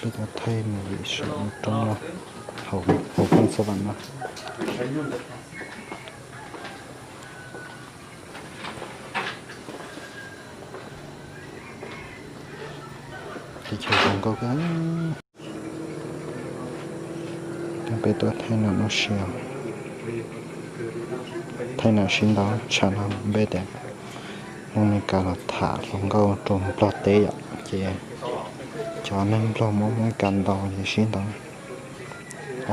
Peb tuaj thaij movie saum lub roob no, hauv, hauv Phooj Xab Vam no. Teb chaws zoo nkauj kawg. Peb tuaj thaij no lub sij hawm, thaij no sib ntaus tshaj no npe tias Hmoob Mes Kas los tham hluas nkauj rau Nplog teb yom, ces cov neeg Nplog muab Hmoob Mes Kas ntaus ces sib ntaus.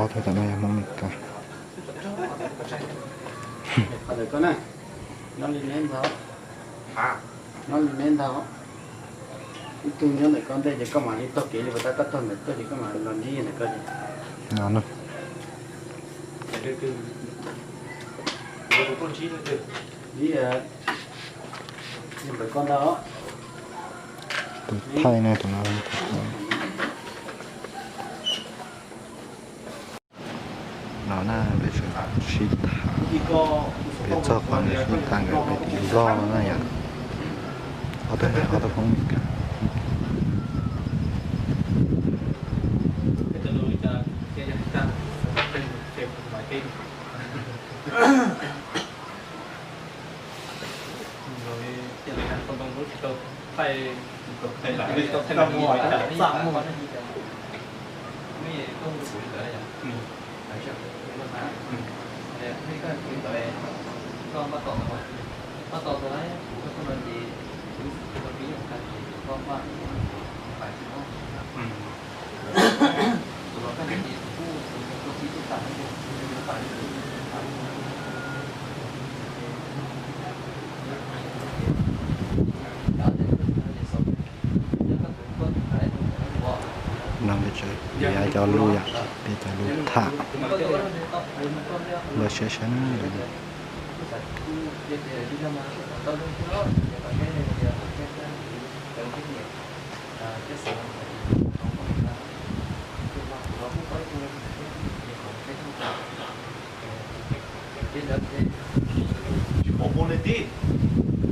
Ob tug tom no yog Hmoob Mes Kas. Nyob li neb ntag, ib tug nyob ntawm koj ntej ces koj mam li taug kev li, tab koj taug ntawm tuaj ces koj mam los ntsib ntawm koj. No no. Ntawm koj ntag. Tus thaij no, tus no. No na, peb sib tham, peb txog qhov no sib tham nkawd peb tus Nplog no na yom. Ob tug, ob tug Hmoob Mes Kas. No peb tseem piav cov lus yom, piav cov lus tham. Lawv siab siab na. Tsis pom muag li tib,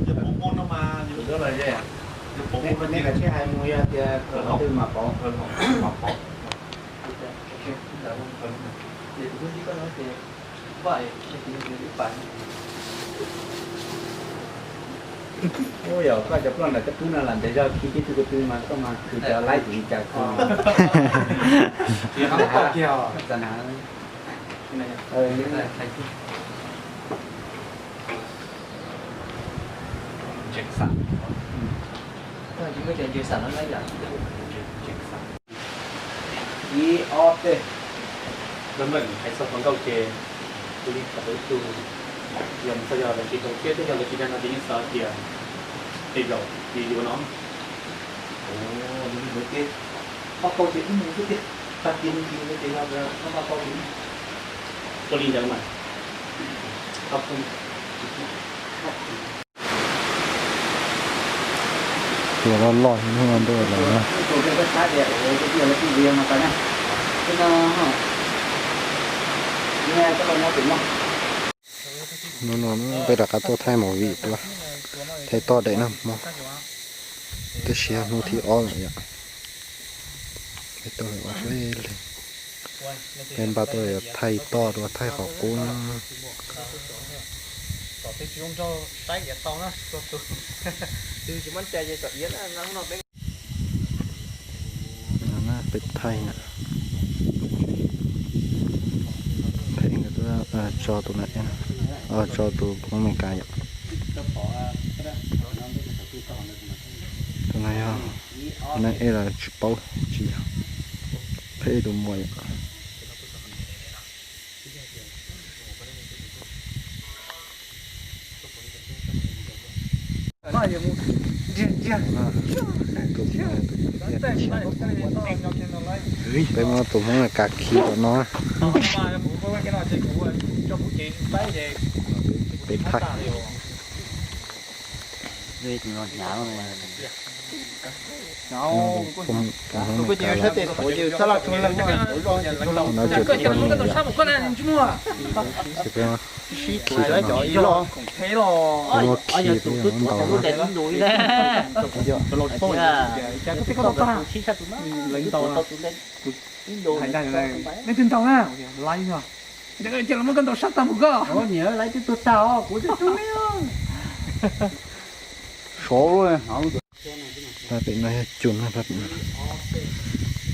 yog pom muag no mas, yog pom muag no ces neb kav tsij hais mus, yog tias kom qhov twg mam pom, mam pom. Ua yog koj cov pluaj nram cov pub no lam ntev zog khi tib tug ko tw mas koj mas khwv cov laib tus li cas koj. Ib ob peb. Lawv npawm hais txog hluas nkauj ces kuv li tham tau ib tug, yog mus txog yog lawv tsis tau thiab, twb yog lawv tsis dag no ces yeej xav tias tej zaum ces yuav no. Ua li ntawd ces pab tau ces wb mus xwb tiag, tag kis no ces yog pab tau ces ua li ntawd mas. Tus loj loj hnub no ntuj lawm na. Hnub no peb rov qab tuaj thaij movie dua, thaij toj daim no mog. Tab sis yog hnub thib ob lawm yom. Peb tuaj ua seb li, peb npaj tuaj thaij toj dua, thaij qhov qub na. Peb thaij na, thaij nkawd tuaj tso tus na, tso tus Hmoob Mes Kas yom. Tus no yog, tus no es los tsis paub tsis yog, peb tus muam yom. Peb muab tus Hmoob Mes Kas khi rau no. Peb thaij. Tus kuj ces saib tes tuav ces xab laj tsuag leej no, no ces tus koj niam yom. Ib lub khi peb yuav muab ntaus na. Nej twb ntaus na, laiv no. Ces los muab koj ntaus sab tag mus koj. Niam, laiv twb tuag tag os, kuv twb tub li. Sov lawm. Pab pem no yog cua na, pab pem no.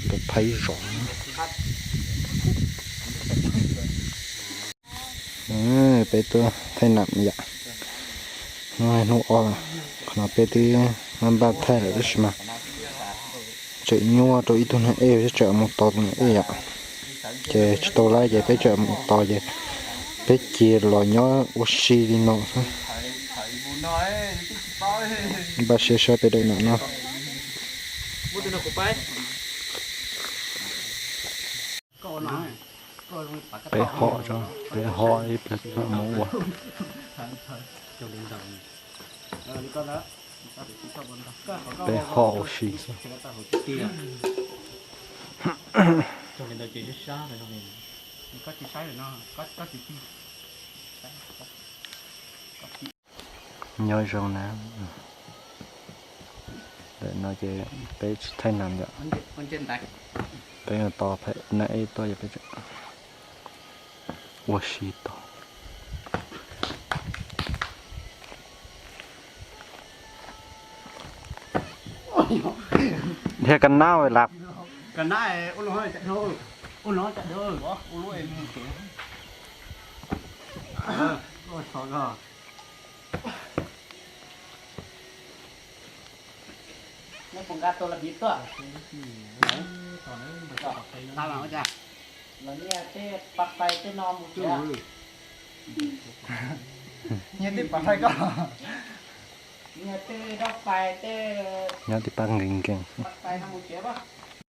Tus phaib zov. Peb tuaj thaij nam yom. Hnub hnub ob, qhov no peb twb npaj thaij lawm tab sis mas tseem nyuaj rau ib tug neeg ej thiab, tseem mus tos tus neeg ej yom. Ces tsis tau laib ces peb tseem mus tos ces peb cia los nyob ua si li no xwb. Npaj siab saib peb daim nam no. Peb hom, peb hom ib pliag mus ua. Peb hom ua si xwb. Nyob zoo na. Ntawm no ces peb tsis thaij nam yom. Peb tos pem nam ej tuaj yog peb ua si tau. Dhia ka nab lawm. Neb puas nqa tus las piv tuaj? Los nyiag tej pas pais tej no mus tsev. Nyiag tej pas pais koj. Nyiag tej dab pais tej. Nyob tej pab nkees nkees. Pas pais no mus tsev as.